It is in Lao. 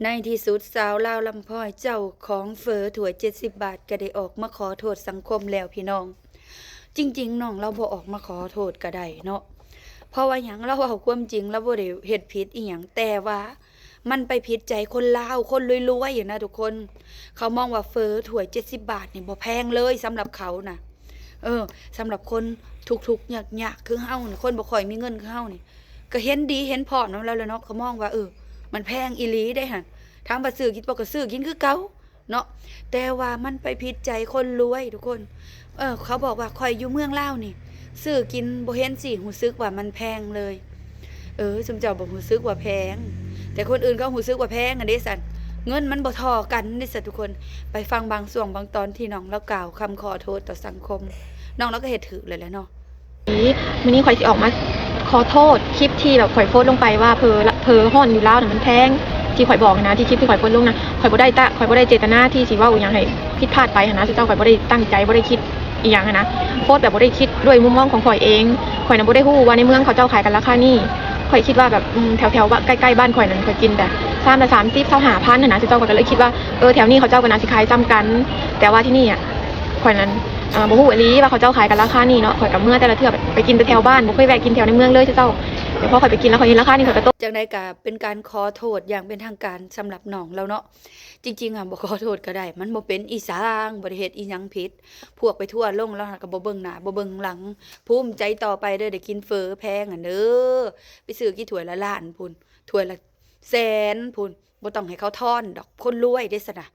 ໃນທີ່ສຸດ ສາວລາວລຳພອຍ ເຈົ້າຂອງເຝີຖ້ວຍເຈັດສິບບາດ ກໍໄດ້ອອກມາຂໍໂທດສັງຄົມແລ້ວພີ່ນ້ອງ. ຈິງໆ ນ້ອງລາວບໍ່ອອກມາຂໍໂທດກໍໄດ້ເນາະ ເພາະວ່າຫຍັງ? ລາວເວົ້າຄວາມຈິງ ລາວບໍ່ໄດ້ເຮັດຜິດອີ່ຫຍັງ ແຕ່ວ່າມັນໄປຜິດໃຈຄົນລາວ ຄົນລວຍໆ ນະທຸກຄົນ. ເຂົາມອງວ່າເຝີຖ້ວຍເຈັດສິບບາດນີ້ບໍ່ແພງເລີຍສຳລັບເຂົານະ. ເອີ ສຳລັບຄົນທຸກໆຍາກໆຄືເຮົານີ້ ຄົນບໍ່ຄ່ອຍມີເງິນຄືເຮົານີ້ ກໍເຫັນດີເຫັນພ້ອມນຳລາວແຫຼະເນາະ. ເຂົາມອງວ່າ ເອີ ມັນແພງອີ່ຫຼີເດ້ຫັ້ນ. ຖາມວ່າຊື້ກິນບໍ່ ກໍຊື້ກິນຄືເກົ່າເນາະ ແຕ່ວ່າມັນໄປຜິດໃຈຄົນລວຍທຸກຄົນ. ເອີ ເຂົາບອກວ່າຂ້ອຍຢູ່ເມືອງລາວນີ້ ຊື້ກິນບໍ່ເຫັນຊິຮູ້ສຶກວ່າມັນແພງເລີຍ. ເອີ ຊຸມເຈົ້າບໍ່ຮູ້ສຶກວ່າແພງ ແຕ່ຄົນອື່ນເຂົາຮູ້ສຶກວ່າແພງຫັ້ນເດ້ຊັ້ນ. ເງິນມັນບໍ່ທໍ່ກັນເດ້ຊັ້ນທຸກຄົນ. ໄປຟັງບາງຊ່ວງບາງຕອນທີ່ນ້ອງລາວກ່າວຄຳຂໍໂທດຕໍ່ສັງຄົມ. ນ້ອງລາວກໍເຮັດຖືກແລ້ວແຫຼະເນາະ. ມື້ນີ້ຂ້ອຍຊິອອກມາຂໍໂທດຄລິບທີ່ແບບຂ້ອຍໂພສລົງໄປວ່າເຝີ ເຝີຮ້ອນຢູ່ລາວນະມັນແພງ ທີ່ຂ້ອຍບອກຫັ້ນນະ ທີ່ຄລິບທີ່ຂ້ອຍໂພສລົງນະ. ຂ້ອຍບໍ່ໄດ້ຕະ ຂ້ອຍບໍ່ໄດ້ເຈດຕະນາທີ່ຊິເວົ້າອີ່ຫຍັງໃຫ້ຜິດພາດໄປຫັ້ນນະ ເຈົ້າ. ຂ້ອຍບໍ່ໄດ້ຕັ້ງໃຈ ບໍ່ໄດ້ຄິດອີ່ຫຍັງຫັ້ນນະ ໂພສແບບບໍ່ໄດ້ຄິດດ້ວຍມຸມມອງຂອງຂ້ອຍເອງ. ຂ້ອຍນະບໍ່ໄດ້ຮູ້ວ່າໃນເມືອງເຂົາເຈົ້າຂາຍກັນລາຄານີ້. ຂ້ອຍຄິດວ່າແບບ ອືມ ແຖວໆ ບ້ານ ໃກ້ໆ ບ້ານຂ້ອຍນັ້ນ ຂ້ອຍກິນແຕ່ຊາມລະສາມສິບ ຊາວຫ້າພັນຫັ້ນນະ ເຈົ້າ. ຂ້ອຍກໍເລີຍຄິດວ່າ ເອີ ແຖວນີ້ເຂົາເຈົ້າກໍໜ້າຊິຂາຍສ່ຳກັນ ແຕ່ວ່າທີ່ນີ້ ຂ້ອຍນັ້ນ ເອີ ບໍ່ຮູ້ອີ່ຫຼີວ່າເຂົາເຈົ້າຂາຍກັນລາຄານີ້ເນາະ. ຂ້ອຍກໍເມືອແຕ່ລະເທື່ອ ໄປ ໄປກິນແຕ່ແຖວບ້ານ ບໍ່ເຄີຍແວະກິນແຖວໃນເມືອງເລີຍເຈົ້າ. ແຕ່ພໍຂ້ອຍໄປກິນແລ້ວ ຂ້ອຍເຫັນລາຄານີ້ ຂ້ອຍກໍຕົກ. ຈັ່ງໃດກໍເປັນການຂໍໂທດຢ່າງເປັນທາງການສຳລັບນ້ອງລາວເນາະ. ຈິງໆ ຫາ ບໍ່ຂໍໂທດກໍໄດ້ ມັນບໍ່ເປັນອີ່ຫຍັງ ບໍ່ໄດ້ເຮັດອີ່ຫຍັງຜິດ. ພວກໄປທົວລົງລາວຫັ້ນກໍບໍ່ເບິ່ງໜ້າບໍ່ເບິ່ງຫຼັງ. ພູມໃຈຕໍ່ໄປເດີ້ ໄດ້ກິນເຝີແພງຫັ້ນເດີ້ ໄປຊື້ກິນຖ້ວຍລະລ້ານພຸ້ນ ຖ້ວຍລະແສນພຸ້ນ. ບໍ່ຕ້ອງໃຫ້ເຂົາທອນດອກ ຄົນລວຍເດ້ຊັ້ນນະ.